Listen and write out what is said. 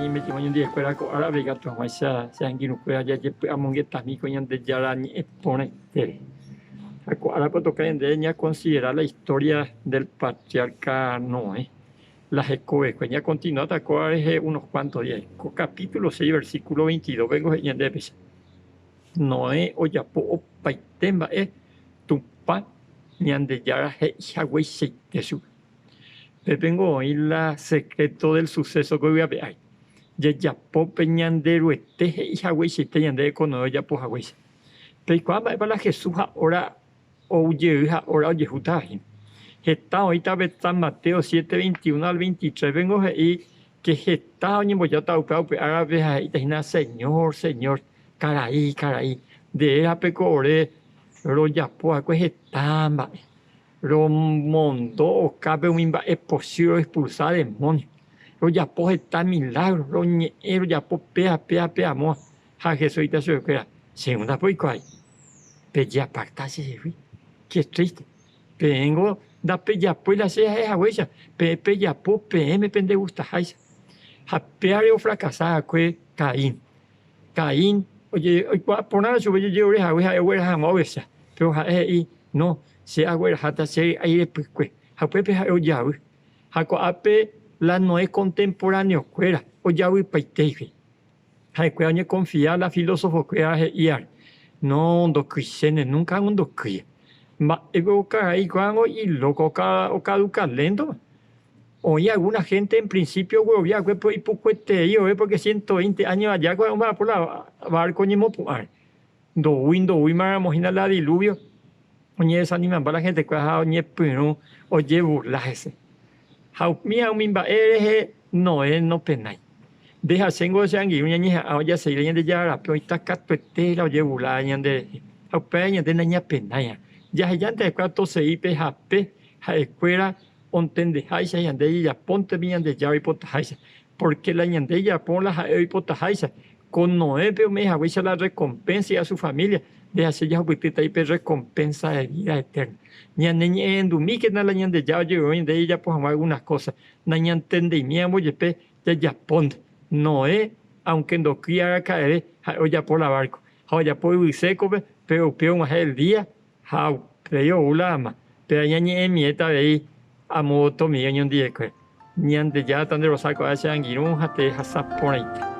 Ñaime jey oñondivekuéra ko árape ikatu hag̃uáicha che angirũkuéra jajepy'amongetami ko Ñandejára ñe'ẽ porãitére. Ha ko árape otoka ñandéve ñakonsidera la historia del patriarca Noé, la hekovekue. Ñakontinuáta kóva rehe unos cuantos días. Ko capítulo 6 versículo 22 péngo he'i ñandéve péicha, Noé ojapo opaite mba'e Tupã Ñandejára he'i hagueichaite chupe. Pépengo oĩ la secreto del suceso ko yvy ape ári. Jajapo pe Ñanderuete he'i hagueichaite ñandéve ko Noé ojapo haguéicha. Peikuaa mba'épa la Jesús ha óra ou jey ha óra ojehútava hína. Heta oĩta pe San Mateo 7, 21 al 23 pengo he'i ke heta oñembojáta upéva upe árape ha he'íta hína, Señor, Señor, karai, karai, nde rérape ko ore rojapo va'ekue heta mba'e. Romondo okápe umi mba'e pochy roexpulsa demónio. Rojapo heta milágro, roñe'ẽ, rojapo péa, péa, pe amóva. Ha Jesús he'íta chupekuéra, Chéngo ndapoikuaái. Pejeaparta chehegui. Qué triste. Peẽngo ndapejapói la che ha'e haguéicha, peẽ pejapo peẽme pendegustaháicha. Ha péare ofrakasa va'ekue Caín. Caín oikuaa porã chupe ojejerure hague ha'e ogueraha hag̃ua ovecha, péro ha'e he'i, No, che agueraháta che ry'ái repykue. Ha upépe ha'e ojavy. Ha ko'ápe la Noé kontemporaneokuéra ojavypaite hikuái. Ha'ekuéra oñekonfia la filosofokuéra he'íare, No, ndokýichéne, núnka ndokýi. Mba'épe okarai kuárango ilóko okaduka léntoma. Oĩ algúna hénte en prinsípio oguerovia va'ekue péro ipukueterei ove pórke 120 áño aja ko omba'apo la várko oñemopu'ãre. Ndoúi ndoúima ramo hína la dilúvio oñedesanimamba la hentekuéra ha oñepyrũ ojeburla hese. Ha umíva umi mba'e rehe Noé nopenái. Nde ha chéngo che angirũ ñañeha'ã ojasegi la Ñandejára rape oĩta katuete la ojeburla ñanderehe. Ha upévare ñande nañapenáiva. Jahejánte ha'ekuéra tosegi pe hape ha'ekuéra ontendeháicha ñande jajapóntemi Ñandejára oipotaháicha, pórke la ñande jajapo la ha'e oipotaháicha, ko Noépe ome'ẽ haguéicha la rrekompénsa ha su família, nde ha che jahupytýta pe rrekompénsa de vída etérna. Ñaneñe'ẽrendumíkena la Ñandejára ojerure ñande jajapo hag̃ua algúna kósa, nañantendeimíramo jepe jajapónte. Noé, aunke ndokýi araka'eve, ha'e ojapo la várko, ha ojapo yvy sékope, péro upéi og̃uahẽ el día Ha upéi ou la ama. Péva ñañe'ẽmiéta avei amo votomi oñondivekuéra. Ñandejára tanderosa ko'ág̃a che angirũ ha tehasa porãite.